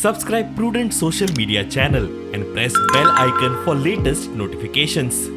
Subscribe Prudent social media channel and press bell icon for latest notifications.